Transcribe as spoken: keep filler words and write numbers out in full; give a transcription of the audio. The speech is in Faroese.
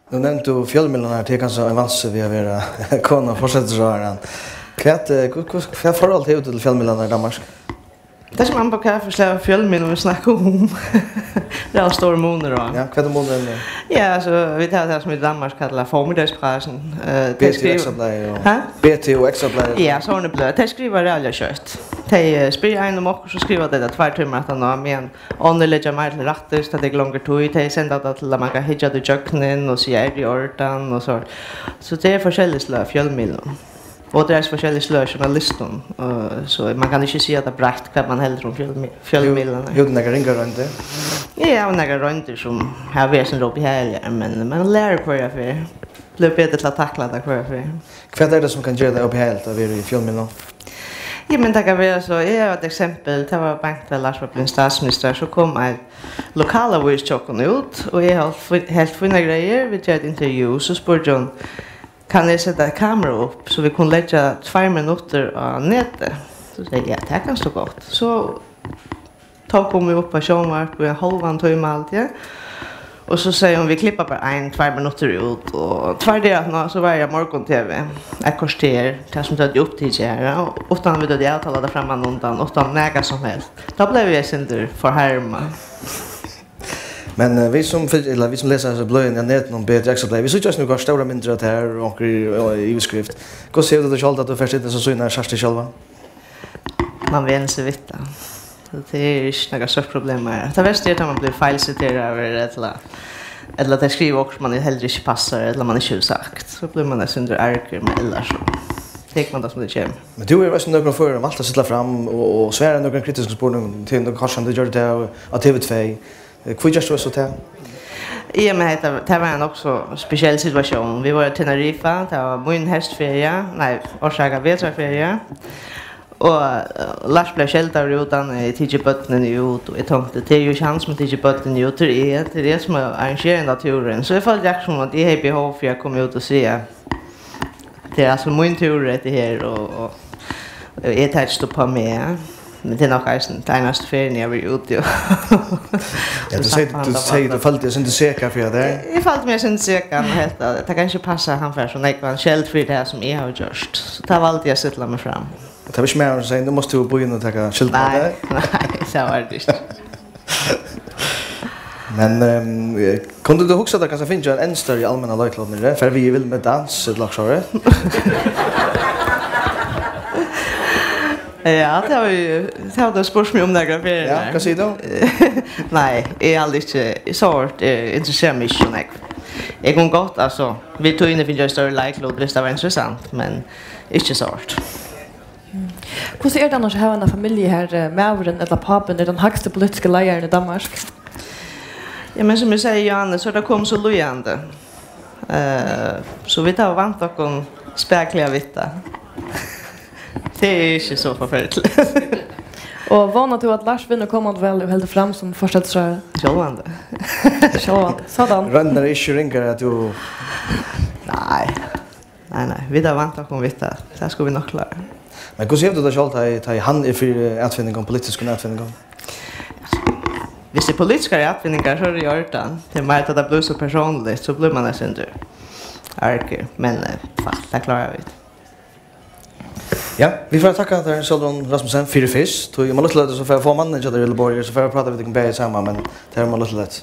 Nú nevndi tú fjølmiðlarnar, tað er kanska ein vansi við at vera kona forsætisráðharrans. Hvat, eh, hvat, hvat, hvat forhold hevur tú til fjølmiðlarnar í Danmark? Tað kemur an uppá, hvat fyri slag av fjølmiðlum vit snakka um. Tað er stór munur á. Ja, hvat er munurin? Ja, altso, vit hava tað, sum í Danmark kalla formiddagspressen. Eh, tey B T og skriva Ekstrablaðið og Ha? B T og Ekstrablaðið. Ja, sovorðin bløð. Tey skriva ræðuliga skjótt. Tey, eh, spyrja ein um okkurt, so skriva tey tað tveir tímar aftaná, meðan onnur leggja meir til rættis, tað tekur longri tíð. Tey senda tað til, at man kann hyggja tað ígjøgnum og siga, er tað í ordan og so. So tað er forskellig slag av fjølmiðlum. Og tað er eisini forskellig slag av journalistum, eh, so man kann ikki siga tað breitt, hvat man heldur um fjølmi-, fjølmiðlarnar. Hevur, hevur tú nakrar ringar royndir? Ja, eg havi nakrar royndir, sum hava verið sovorðnar óbehagiligar, men man lærir hvørja ferð. Blívur betri til at takla tað hvørja ferð. Hvat er tað, sum kann gera tað óbehagiligt at vera í fjølmiðlum? Ja, men tað kann vera so, eg havi eitt eksempel, tað var beint tá Lars var blivin statsminister, so kom ein lokalavís hjá okkum út, og eg helt fí-, helt fínar greiðir, vit gjørdu eitt intervju, so spurdi hon, kann eg seta eitt kamera upp, so vit kunnu leggja tveir minuttir á netið? So segði eg, ja, tað kanst tú gott. So tók hon meg upp á sjónvarp í ein hálvan tíma, haldi eg. Og so segði hon, vit klippa bara ein, tveir minuttir út, og tveir dagar aftaná, so var eg á morgun-T V, eitt korter, tað sum tey høvdu upptikið har, ja, uttan vit høvdu avtalað tað frammanundan, uttan nakað sum helst. Tá bleiv eg eitt sindur forharmað. Men, eh, vit sum fylg-, ella vit sum lesa hesa bløðini á netinum, B T og Ekstrablaðið, vit síggja eisini, hvar stórar myndir av tær og onkur, eh, yvirskrift. Hvussu hevur tú tað sjálv, at tú fert inn í hesar síðurnar, sært teg sjálva? Man venur seg við tað. So tað er ikki nakað stórt problem meir. Tað versta er, tá man blívur feilsiteraður, ella, ella tey skriva okkurt, man heldur ikki passar, ella man ikki hevur sagt. So blívur man eitt sindur argur, men ellers so tekur man tað, sum tað kemur. Men tú hevur eisini í nøkrum førum valt at stilla fram og, og svara nøkrum kritiskum spurningum til nøkur korsandi, tú gjørdi tað á T V tvey. Eh, hví gert tú so tað? Ja, men hetta, tað var ein nokk so spesiell situatión. Vit vóru á Teneriffa, tað var mín heystferia, nei, orsaka, vetrarferia. Og, eh, Lars bleiv skeldaður út, hann hevði tikið børnini út, og eg tonkti, tað er jú ikki hann, sum hevur tikið børnini út, tað er eg, tað er eg, sum havi arrangerað hendan túrin. So eg følti akkurát, sum at eg hevði behov fyri at koma út og siga, tað er altso mín túrur, hetta her, og, og eg taki ikki upp á meg. Men tað er nokk eisini tann einastu ferðin, eg havi verið úti, og Ja, so tú segði, slapp hann tú tá segði, bara. Tú følti teg eitt sindur seka fyri tað. Eg, eg følti meg eitt sindur seka, men helt at tað kann ikki passa, at hann fær so nógvan skeld fyri tað, sum eg havi gjørt. So tá valdi eg at stilla meg fram. Tað var ikki maðurin, sum segði, nú mást tú upp á og taka skyldina av Nei, tær? Nei, tað var tað ikki. Men, ehm, kundi tú hugsað tær kanska at fingið ein enn størri almennan leiklut niðri? Fara vit í Vill Med Dans, ella okkurt sovorðið? Ja, tað hava vit, tað hava tey spurt meg um nakrar ferðir. Ja, hvat sigur tú? Nei, eg haldi ikki, so hart, eg interesserar meg ikki so nógv. Eg kundi gott, altso, við tíðini fingið ein størri leiklut, viss tað var interessant, men ikki so hart. Hvussu er tað annars at hava eina familju, har, eh, maðurin ella pápin er tann hægsti politiski leiðarin í Danmark? Ja, men sum eg segði, Johannes, so er tað komið so líðandi. Eh, so vit hava vant okkum spakuliga við tað. Tað er ikki so forferdiligt. Og vónar tú, at Lars vinnur komandi val og heldur fram sum forsætisráðharri? Sjálvandi. Sjálvandi. Sådan. Royndirnar eru ikki ringar, at tú Nei. Nei, nei, vit hava vant okkum við tað. Tað skulu vit nokk klára. Men hvussu hevur tú tað sjálv, tá ið, tá ið hann er fyri atfinningum, politiskum atfinningum? Viss tað er politiskar atfinningar, so er tað í ordan. Tað er meir, tá tað blívur so persónligt, so blívur man eitt sindur argur. Men, eh, fuck, tað klára vit. Ja, vit fara at takka tær, Sólrun Rasmussen, fyri fyrst. Tí um eitt lítið løtu, so fara vit at fáa mannin hjá tær, Ole Borg, so fara vit at práta við tykkum bæði saman, men tað er um eitt lítið løtu.